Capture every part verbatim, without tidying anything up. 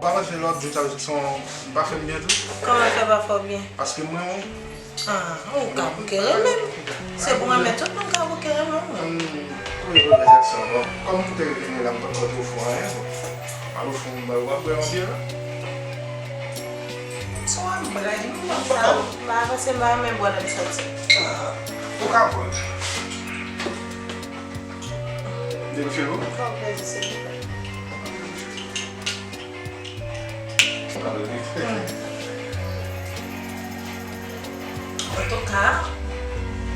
Pa panse lòt jou sa, m pa fè m byen tou? Kòman fè pa fè w byen? Paske mwen, Ah, ou ka pou kere menm. Se pou mwen, men tout moun ka pou kere menm. Kòm m te rete la, m pa t wè ofon anyen. Al ofon, m wè w ap bwè yon byen la. Swa m bwè, m pa sa. M pa avanse, m pa renmen bwè lè m soti. Ou ka bwè. Depi fè bon? Fè w plezi, silvouplè. Antouka,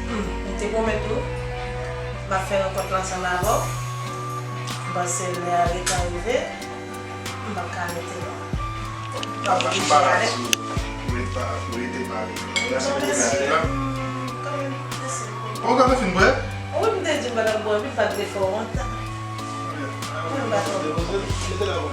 m te pwomèt ou m ap fè rankont la ansanm avè w. M panse lè a gentan rive, m p ap ka rete non. M oblije ale. Mèsi, kanmenm, mèsi. Bon, w fin bwè? Wi, m te di m pa t ap bwè, wi, m pa t vle fè w wont. Wi, m pa t ap bwè.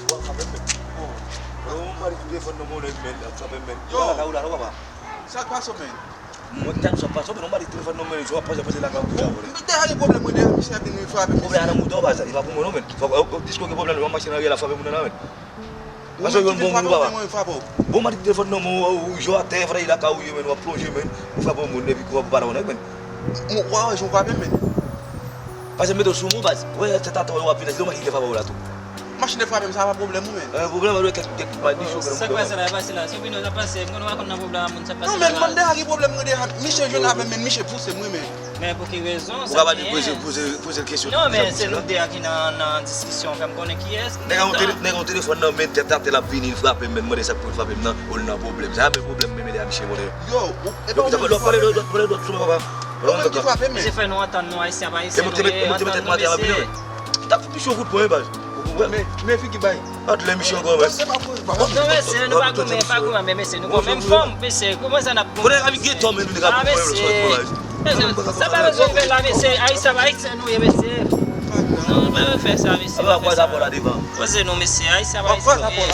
Ou ap frape m menm. Ou mari tou telefòn nan mwen, menm, ap frape m menm. Yo! Ou la, ou la, non, papa? Sa k pase w, menm? Mwen, tèt sa pase w, menm, ou mari telefòn nan mwen, w ap pase, pase lakay ou, pou sa, vre. M te gen pwoblèm, mwen, deja, misye ap vin frape m. Pwoblèm a nan mouda w, baz, li pa pou mwen, non, menm. Fò, ou, ou, disko gen pwoblèm, ou ap mache nan riyèl la, frape moun nan, menm. Paske ou yon bon moun, papa. Bon, mari telefòn nan men w, ou jwe atè, frè, lakay ou ye, menm, w ap plonje, menm, ou frape yon moun, epi kou w ap pale yon nèg, menm. Ou pa wè jan w frape m, menm. Paske m mete w sou mwen, baz. Ou wè tèt atè w ap vin, se yon machin ki frape w la tou. Machin te frape m, sa pa pwoblèm ou, menm. Eh, pwoblèm ou, kèk, kèk, bay di cho, menm. Sa k pase la, pase la. Se vin nou, sa pase. M konn ou pa konn nan pwoblèm a moun, sa k pase la. Non, menm, m deja gen pwoblèm, mwen deja. Misye jwenn avè m, menm, misye pouse m, wi, menm. Men pou ki rezon sa genyen? Ou ka pa di poze, poze, poze l kesyon. Non, men se nou de a ki nan, nan diskisyon, fè m konnen kiyès. Nèg a yon tele-, nèg a yon telefòn nan men, tèt atè, l ap vini, l frape m, menm mande sa k pou l frape m nan, ou l nan pwoblèm. Sa menm pwoblèm, menm, mele a misye, mande. Yo, ou, e pa ou menm ki frape m. Pale lòt, pale lòt sou mwen, papa. Ou menm ki frape m, men. Mesye, fè nou antann nou, Ayisyen ap Ayisyen, nou ye, antann nou, mesye. T ap fout misye yon kout pwen, wi, baz. Men, men figi bay. Ant lè misye ankò, baz. Non, mesye, nou pa goumen, pa goumen, men mesye, nou gon menm fòm, mesye, kòman sa n ap goumen, mesye? Konnen ami gen tò, men nou te ka pran pwen lòt sòt, baz. Mesye, sa pa bezwen rive la, mesye, Ayisyen ap Ayisyen nou ye, mesye. Non, pa fè sa, mesye, pa fè sa. Poze nou, mesye, Ayisyen ap Ayisyen nou ye.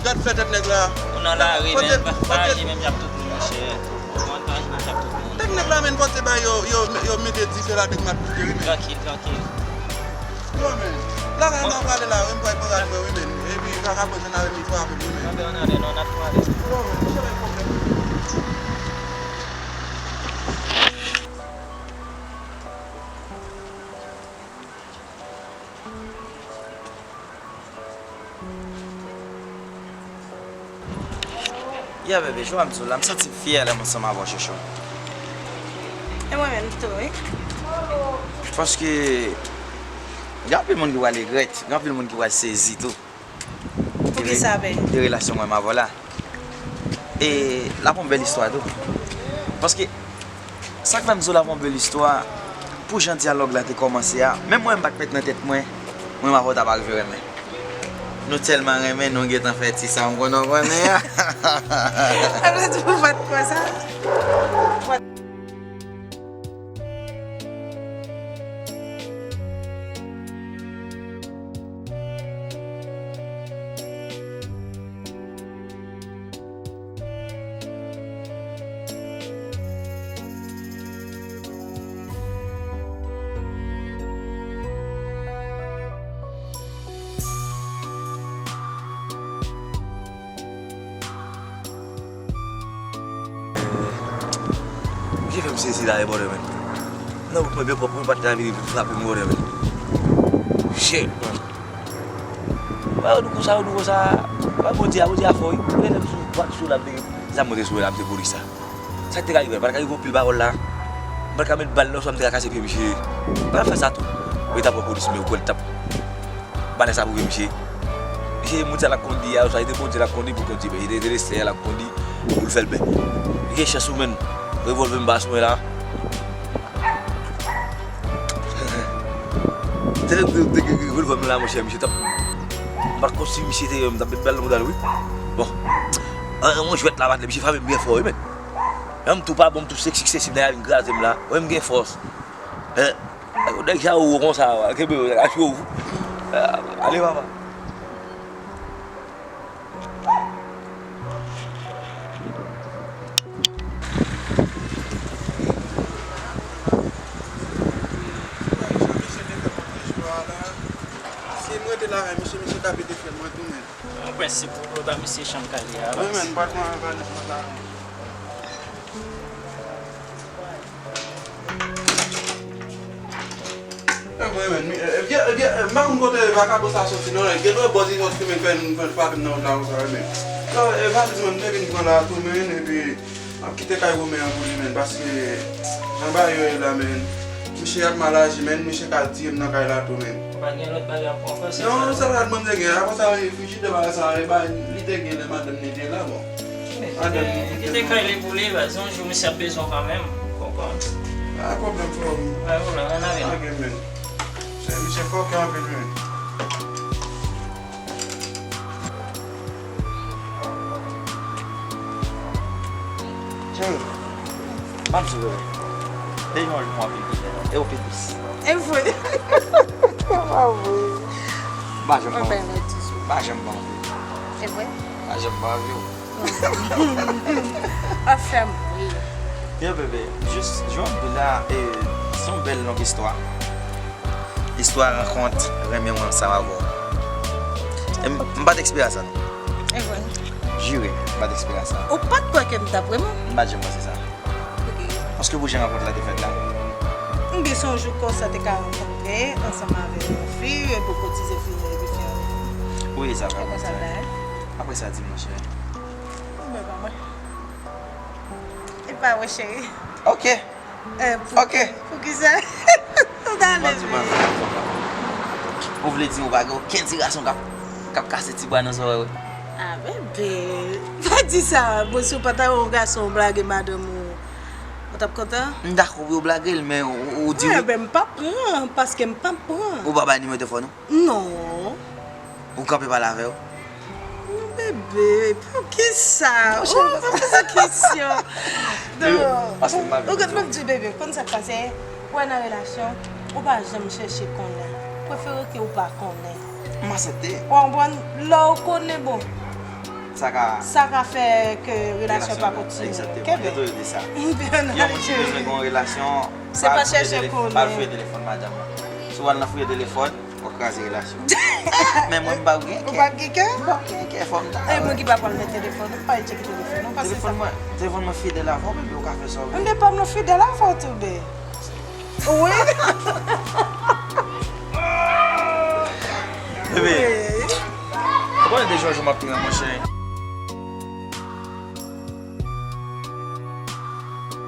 Gad fè tèt nèg la. Ou nan lari, men pa aji menm jan ak tout moun, monchè. Ou konprann, pa aji menm jan ak tout moun. Tèt nèg la, men, pote bay yo, yo, yo mete dife la, nèg m ap kite, wi, men. Trankil, trankil. Yo, men. Lakay m ap prale la, wi, m pral pran rad mwen, wi, men. Epi, kaka pran jan avè m, li frape m, wi, men. Ann ale, ann ale, non, n ap prale. Yo, men, misye bay pwoblèm. Yeah, bebe, jan m di w la, m santi m fyè lè m ansanm avè w, chouchou. E mwen menm tou, wi. Paske gen anpil moun ki pral regrèt, gen anpil moun ki pral sezi tou. Poukisa, bebe? De relasyon mwen avè w la. E l ap yon bèl istwa tou. Paske, sa k fè m di w l ap yon bèl istwa, pou jan dyalòg la te kòmanse a, menm mwen m pa t mèt nan tèt mwen, mwen m avè w ta pa rive renmen. Nou tèlman renmen, nou gentan fè ti sa m konnen w konnen an. Sa vle di ou pa t kwè sa? Misye fè m sezi la, e, brother, man. Nan wout mwen byen pwòp, mwen pa t ta vini pou frape m, brother, man. Shit, man. Wè, ou di konsa, ou di konsa. Wè, Bondye a, Bondye a fò, wi. Mwen lè m sou, sou la, m te gen zam mwen te sou la, m te polis la. Sa k te ka rive? Pa t ka rive yon pil pawòl la. M pa t ka met bal nan, oswa m te ka kase pye misye. M pa t ap fè sa tou. Mwen ta pran polis, men ou kwè l t ap ba nèg sa pou pye misye. Misye, moun sa l ap kondi a, oswa li te Bondye l ap kondi pou kondi, men li te, te Lestè l ap kondi pou l fè l bè. Li gen chans ou menm. Revòlvè m ba sou mwen la. Se te, te, te, te, revòlvè m la, monchè, misye t ap, m pa t konn si misye te, m t ap met bal nan mouda l, wi. Bon. An, an, yon jwèt la, patnè, misye frape m byen fò, wi, men. Menm tou pa bon, m tou seksi, seksi, nèg la vin kraze m la. Wè m gen fòs. Hein? Nèg sa ou konsa, kenbe yo, nèg la cho. Ale, papa. Si m rete la avè misye, misye ka pete frè mwen tou, men. An prensip, ou dwe ba misye chanm kay li a. Wi, men, m pa t konn anvan misye konsa. E mwen menm, e, e, e, e, m pa konn kote vakabon sa soti non, gen dwa bòz li soti men fè n, fè n frape m nan wout la konsa wi men. Non, e valiz mwen, m te vin pran la tou men, epi m ap kite kay Romen an pou li men, paske jan bagay yo ye la men, misye ap mal aji men, misye ka tiye m nan kay la tou men. Pa gen lòt bagay ankò, se sa? Non, se sa l mande gen, apre sa, frijidè bagay sa, e ba li te gen lè madanm li te la, bon. Kite kay li pou li, baz. Yon jou misye ap bezwen w kanmenm. Ou konprann? Pa pwoblèm, frè m. Pa pwoblèm, ann ale. Ok, men. Se misye fòkè anpil, men. Cheri, m ap di w, bebe. Depi yon jou mwen ap vin pi bèl, e ou pi dous. E vre. Pa vre. M pa janm ban w. M pa janm ban w. E vre? M pa janm ban w. W ap fè m ri. Yo, bebe, jis jan w di la, e, se yon bèl long istwa. Istwa rankont renmen mwen ansanm avè w. E m, m pa t espere sa, non. E vre? Jire, m pa t espere sa. Ou pa t kwè ke m t ap renmen w? M pa t janm panse sa. Ok. Paske pou jan rankont la te fèt la. M gen sonj ou konsa te ka rankontre ansanm avè yon fi, epi w kotize fi, epi fi an. Wi, sa vre. E konsa l ta ye? Apre sa, di m, monchè. Mwen pa mwen. E pa vre, cheri. Ok. Eh, pou, ok. Poukisa? Ou ta leve. Ou vle di ou pa gen okenn ti gason k ap, k ap kase ti bwa nan zòrèy ou? Ah, bebe, pa di sa. Bon, si w pa ta yon gason, w blage madanm ou, ou t ap kontan? M dakò pou yo blage l, men ou, ou di wi. Enben, m p ap pran, paske m p ap pran. Ou pa bay nimewo telefòn ou? Non. Ou kanpe pale avè yo? Non, bebe, poukisa? Oh, pa poze kesyon. Non. Ou konn m ap di, bebe, konn sa k pase? Ou wè nan relasyon, ou pa janm chèche konnen. Prefere ke ou pa konnen. M aksepte. Ou konprann? Lè ou konnen, bon, sa ka, sa ka fè ke relasyon pa kontinye. Egzakteman. Kenbe. Yo toujou di sa. Yon moun ki bezwen gen yon relasyon, se pa chèche konnen. Pa al fouye telefòn madanm ou. Si w al nan fouye telefòn, w ap kraze relasyon. Men mwen, m pa gen kè. Ou pa gen kè? M pa gen kè, fò m ta. E moun ki pa pral nan telefòn, ou pa tcheke telefòn, ou pa se sa. Telefòn mwen, telefòn mwen fidèl avè w, bebe, ou ka fè sa w vle. Ebyen, pa m nan fidèl avè w tou, bebe. Wi. Bebe. Wi. Ou konnen de jou an jou m ap pran, monchè.